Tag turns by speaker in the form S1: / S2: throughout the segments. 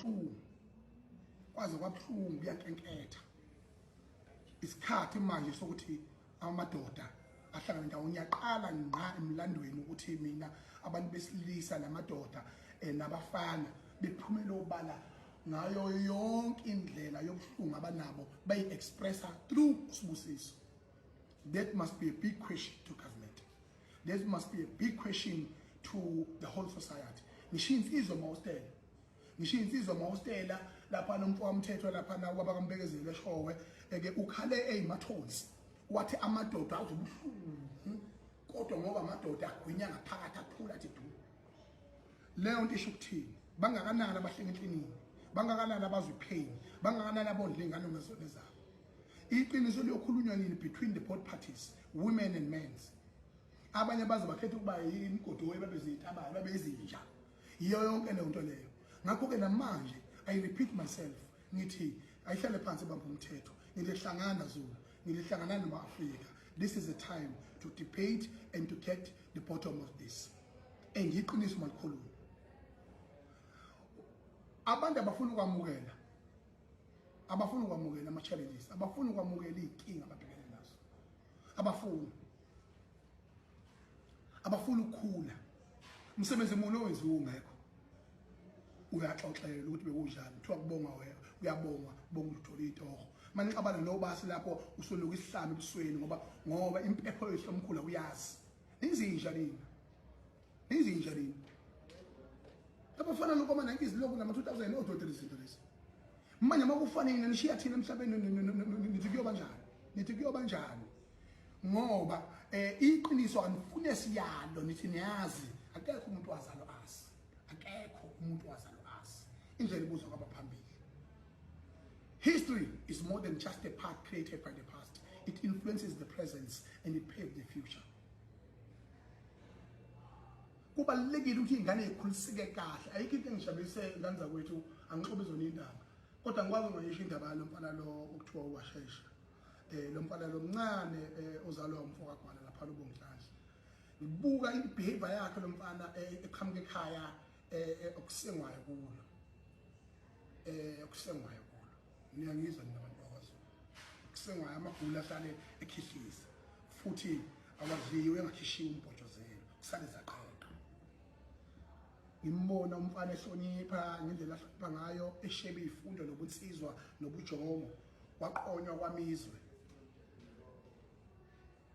S1: kwabuhlungu, kwaze kwabuhlungu, kuyankenketha. Isikhathi manje sokuthi amadoda ahlangane ndawonye. Ngiyaqala ngqa emlandweni ukuthi mina abantu besilisa namadoda nabafana bephumela obala ngayo yonke indlela yobuhlungu abanabo, bayi-expressa through uSibusiso. That must be a big question to government, that must be a big question to the whole society. Ngishiya insizwa emahostela, ngishiya insizwa emahostela lapha nomfo wamthetho lapha na ubaba kaMbekezelo eshowe eke ukhale eyimathonsi, wathi amadoda azobuhlungu, kodwa ngoba amadoda agwinya ngaphakathi, athula, athi du. Leyo nto isho ukuthini? Bangakanani abahlenga enhlinini? Bangakanani abazwa ipain? Bangakanani abondla ingane ngezona zabo? Iqiniso liyokhulunywa nini between the both parties, women and men? Abanye baze bakhetha ukuba imigodoyi, babe ziyitabane, babe izinja, yiyo yonke leyo nto leyo. Ngakho-ke namanje I repeat myself, ngithi ayihlale phansi, bamba umthetho. Ngithi hlangana Zulu, ngithi hlanganani ma-Afrika. This is a time to debate and to get the bottom of this, and iqiniso malikhulunywa. Abantu abafuna ukwamukela, abafuna ukwamukela ama-challenges, abafuna ukwamukela iy'nkinga ababhekene nazo, abafuna ukukhula. Umsebenzi muni owenziwe ungekho? Uyaxoxela ukuthi bekunjani, kuthiwa kubonga wena, uyabongwa, bonga uthola itoho. Manje xabana nobasi lapho usunuka isihlanu ebusweni, ngoba impepho yohlomkhulu uyazi. Izinja nina, izinja nina, abafana lokho ama-90s lokhu nama-2000 ododela izinto lezi. Manje uma kufanele nishiya thina emhlabeni, nithi kuyoba njani? Nithi kuyoba njani? Ngoba iqiniso anifune siyalo, nithi niyazi. Akekho umuntu wazalo azi, akekho umuntu wazalo azi. Indlela ibuzwa kwabaphambili. History is more than just a path created by the past. It influences the present and it paves the future. Kubalulekile ukuthi iy'ngane y'khuliseke kahle. Ayikho into engijabulise, ngane zakwethu, angixobe zona indaba, kodwa ngikwazi ungayisho indaba yalo mfana lo okuthiwa uwashesha, lo mfana lo mncane ozalwa umfo kaGwala lapha loBonginhlanhla. Ngibuka i-behavior yakhe lo mfana eqhamuka ekhaya okusengwayo kulo, okusengwayo kulo. Niyangizwa nina bantu bakwaZulu? Kusengwayo, amagula ahlale ekhihliza futhi awadliwe engakhishiwe umbhojozelo, kusale zaqheqa. Ngimbona umfana ehlonipha ngendlela ahlonipha ngayo, eshebe ifundo nobunsizwa nobujongo, waqonywa kwamizwe,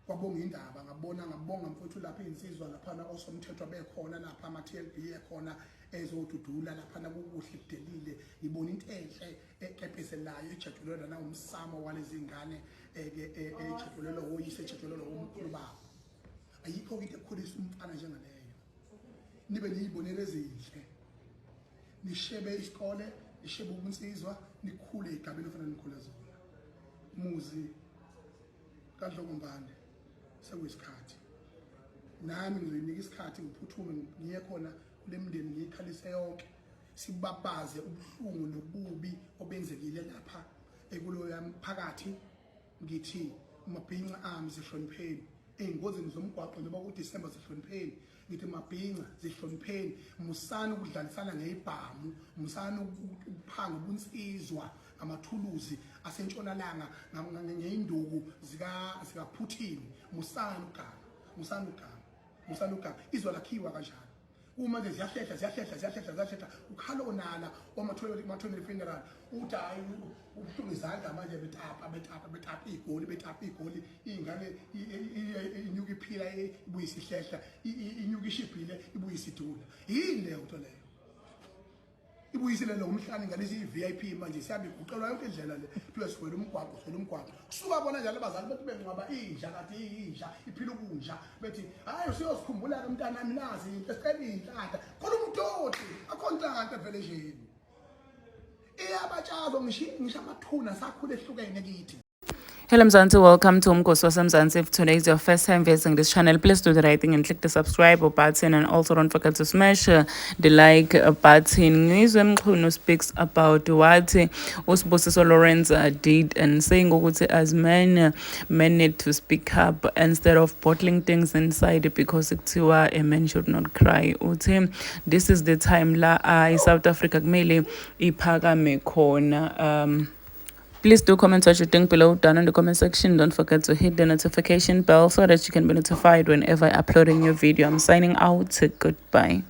S1: kwabonga indaba. Ngabona, ngabonga mfowethu lapha iy'nsizwa laphana, osomthetho bekhona lapha, ama-TLB ekhona ezodudula laphana, kukuhle kudelile. Ngibona into enhle ekepezelayo, ejatshulelwa nawumsamo walezi ngane, ejatshulelwa woyise, ejatshulelwa womkhulu babo. Ayikho-ke into ekhulisa umfana njengaleyo. Nibe niyibonelo ezinhle, nishebe isikole, nishebe ubunsizwa, nikhule igabeni ofanele nikhule zona. Muzi kaDlokombane, sekuyisikhathi nami ngizoyinika isikhathi, ngiphuthume ngiye khona kule mndeni, ngiyikhalise yonke, sibabaze ubuhlungu nobubi obenzekile lapha ekuloya mphakathi. Ngithi mabhinca ami, zihlonipheni ey'ngozini zomgwaqo njengoba kuDisemba, zihlonipheni. Ngithi mabhinca, zihlonipheni, musani ukudlalisana ngey'bhamu, musani ukuphanga ubunsizwa ngamathuluzi asentshonalanga, ngey'nduku zikaPutin. Musani uganga, musani uganga, musani uganga. Izwe lakhiwa kanjani uma nje ziyahlehla, ziyahlehla, ziyahlehla, ziyahlehla? Ukhala onala omathole funeral, uthi hayi, ubuhlungu izandla manje, betapa, betapa, betapa igoli, betapa igoli. Iy'ngane inyuka iphila, ibuye isihlehla, inyuka ishibhile, ibuye isidula. Yini leyo nto leyo? Ibuyisile lo umhlane ngalezi i-VIP manje, siyabe iguqelwa yonke indlela le, kuthiwa sigwele umgwaqo, sigwele umgwaqo. Kusuka bona njalo abazali bethi bengcwaba inja, kade iyinja iphila ukunja, bethi hhayi, usuyosikhumbula-ke mntanami, nazi into esicela iy'nhlanhla. Khuluma udoti, akho nhlanhla vele njeni, iyabatshazwa. Ngisho amathuna sakhula ehlukene kithi.
S2: Hello Mzansi, welcome to Umgosi waseMzansi. If today is your first time visiting this channel, please do the right thing and click the subscribe button, and also don't forget to smash the like button. Ngizwe Mchunu speaks about what uSibusiso Lawrence did and saying ukuthi as men, men need to speak up instead of bottling things inside, because kuthiwa a man should not cry. Uthi this is the time la i-South Africa kumele iphakame khona. Please do comment what you think below down in the comment section. Don't forget to hit the notification bell so that you can be notified whenever I upload a new video. I'm signing out. Goodbye.